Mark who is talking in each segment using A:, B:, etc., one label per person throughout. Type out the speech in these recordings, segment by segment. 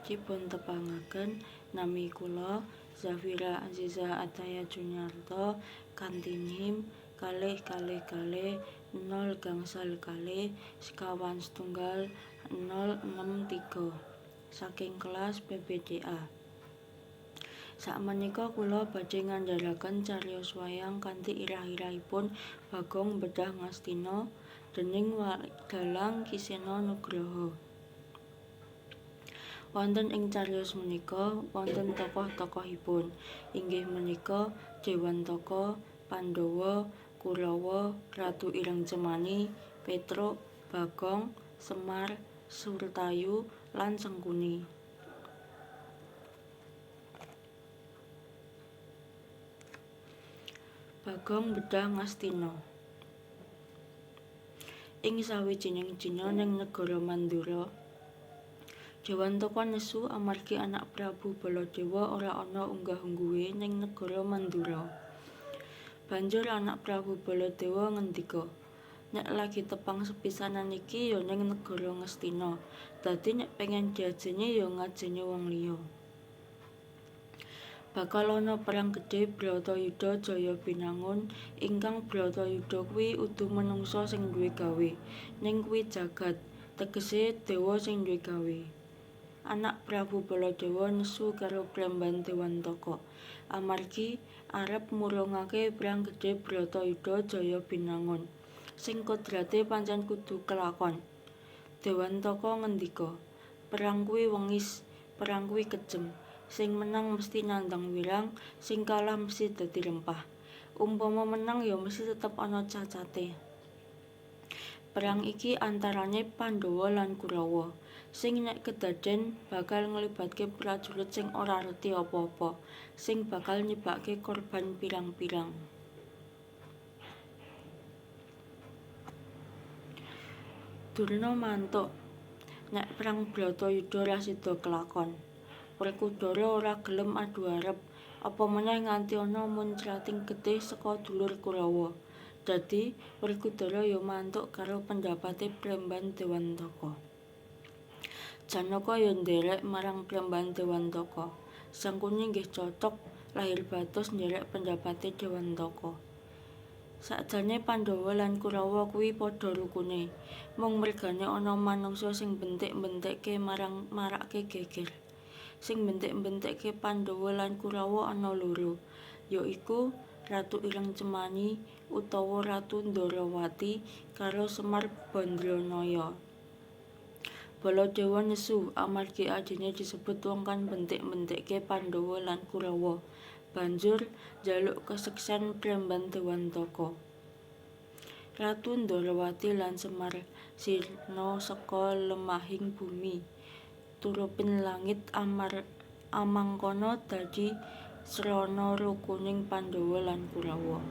A: Dipun tepangaken nami kula Zafira Aziza Ataya Juniarto kanthi NIM 2 2 2 0 02 97 063 saking kelas PPDA. Sakmenika kula badhe ngandharaken cariyos wayang kanthi irah-irahipun Bagong Bedah Ngastina dening Dalang Ki Seno Nugroho. Wonten ing cariyos menika wonten tokoh-tokohipun, inggih menika Dewantaka, Pandhawa, Kurawa, Ratu Ireng Cemani, Petruk, Bagong, Semar, Surtayu, lan Sengkuni. Bagong Bedah Ngastina. Ing sawijining dina ning negara Mandura, Dewantaka nesu amargi anak Prabu Baladewa ora ana unggah-ungguhe ning negara Mandura. Banjur anak Prabu Baladewa ngendika, "Nek lagi tepang sepisanan iki ya ning negara Ngastina, dadi nek pengen diajeni ya ngajeni wong liya. Bakal ana perang gedhe Bratayuda Jayabinangun ingkang Bratayuda kuwi udu menungsa sing duwe gawe, ning kuwi jagad, tegese dewa sing duwe gawe." Anak Prabu Baladewa nesu karo Premban Dewantaka amargi arep murungake perang gedhe Bratayuda Jayabinangun sing kodrate pancen kudu kelakon. Dewantaka ngendika, "Perang kuwi wengis, perang kuwi kejem. Sing menang mesti nandhang wirang, sing kalah mesti dadi rempah. Umpama menang ya mesti tetep ana cacate. Perang iki antarane Pandhawa lan Kurawa, sing nek kedaden bakal nglibatke prajurit sing ora reti apa-apa, sing bakal nyebabke korban pirang-pirang." Durna mantuk, nek perang Bratayuda ra sida kelakon. Werkudara ora gelem adu arep, apa meneh nganti ana muncrating getih saka dulur Kurawa. Dadi, Werkudara ya mantuk karo pendapate Premban Dewantaka. Janaka ya nderek marang Premban Dewantaka. Sangkuni nggih cocok lahir batos nderek pendapate Dewantaka. Sakjane Pandhawa lan Kurawa kuwi padha rukune, mung mergane ana manungsa sing mbentik-mbentikke marang marake geger. Sing mbentik-mbentikke Pandhawa lan Kurawa ana loro, ya iku Ratu Ireng Cemani utawa Ratu Ndorowati karo Semar Bandranaya. Baladewa nesu amargi adhine disebut wong kang mbentik-mbentikke Pandhawa lan Kurawa. Banjur njaluk keseksen Premban Dewantaka. Ratu Ndorowati lan Semar sirna seka lemahing bumi turupin langit amangkana dadi srana rukuning Pandhawa lan Kurawa.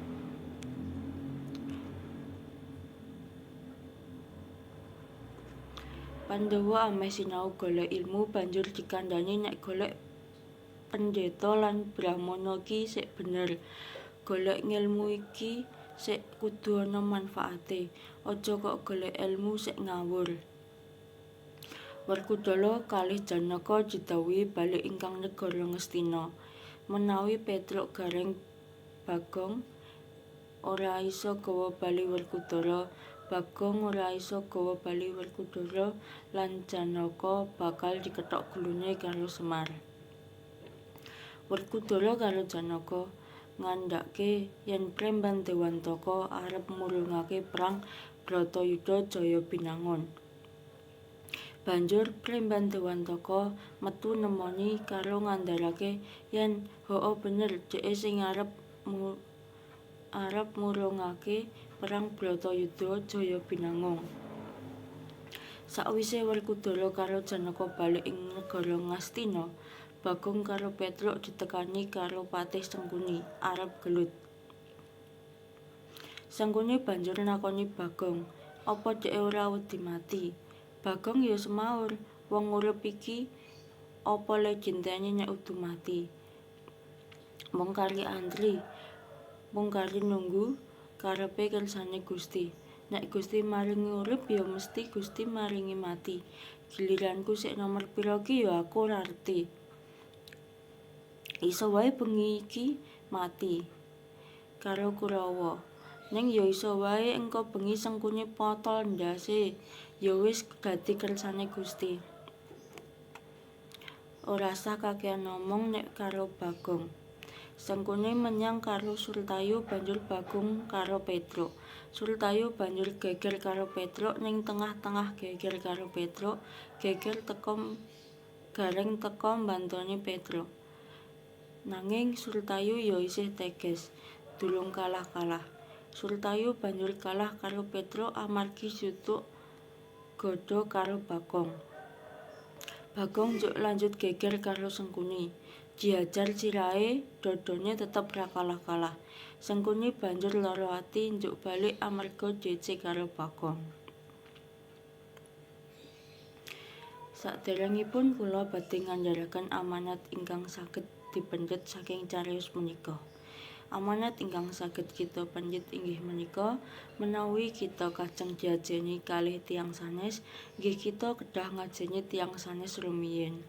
A: Pandhawa ameh sinau golek ilmu banjur dikandhani nek golek pendheta lan brahmana ki sik bener, golek ngelmu iki sik kudu ana manfaate, aja kok golek elmu sik ngawur. Werkudara kalih Janaka didhawuhi balik ingkang negara Ngastina, menawi Petruk Gareng Bagong ora isa gawa bali Werkudara, Bagong ora isa gawa bali Werkudara lan Janaka bakal dikethok gulune karo Semar. Werkudara karo Janaka ngandhake yen Premban Dewantaka arep murungake perang Bratayuda Jayabinangun. Banjur Premban Dewantaka metu nemoni karo ngandharake yen hoo bener dheke sing arep murungake perang Bratayuda Jayabinangun. Sakwise Werkudara karo Janaka balik ing negara Ngastina, Bagong karo Petruk ditekani karo Patih Sengkuni arep gelut. Sengkuni banjur nakoni Bagong, apa dheke ora wedi mati. Bagong ya semaur, wong urip iki apa le dinteni nek udu mati. Mung kari antri, mung kari nunggu karepe kersane Gusti. Nek Gusti maringi urip ya mesti Gusti maringi mati. Giliranku sik nomer pira ki ya aku ora ngerti. Iso wae bengi iki mati karo Kurawa. Ning ya iso wae engko bengi Sengkuni potol ndase. Ya wis dadi kersane Gusti. Ora sah kakean omong nek karo Bagong. Sengkuni menyang karo Surtayu banjur Bagong karo Petruk. Surtayu banjur geger karo Petruk ning tengah-tengah geger karo Petruk, geger teka Gareng teka mbantoni Petruk. Nanging Surtayu ya isih teges, durung kalah-kalah. Surtayu banjur kalah karo Petruk amargi jutuk gada karo Bagong. Bagong njuk lanjut geger karo Sengkuni. Diajar sirahe, dodone tetep ra kalah-kalah. Sengkuni banjur lara ati njuk balik amarga DC karo Bagong. Saderengipun kula badhe ngandharaken amanat ingkang saged dipendhet saking cariyos punika. Amanat ingkang saged kita pendhet inggih menika menawi kita kajeng diajeni kalih tiyang sanes, nggih kita kedah ngajeni tiyang sanes rumiyin.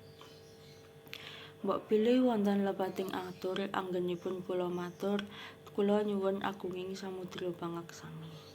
A: Mbok bilih wonten lepating atur anggenipun kula matur, kula nyuwun agunging samudra pangaksami.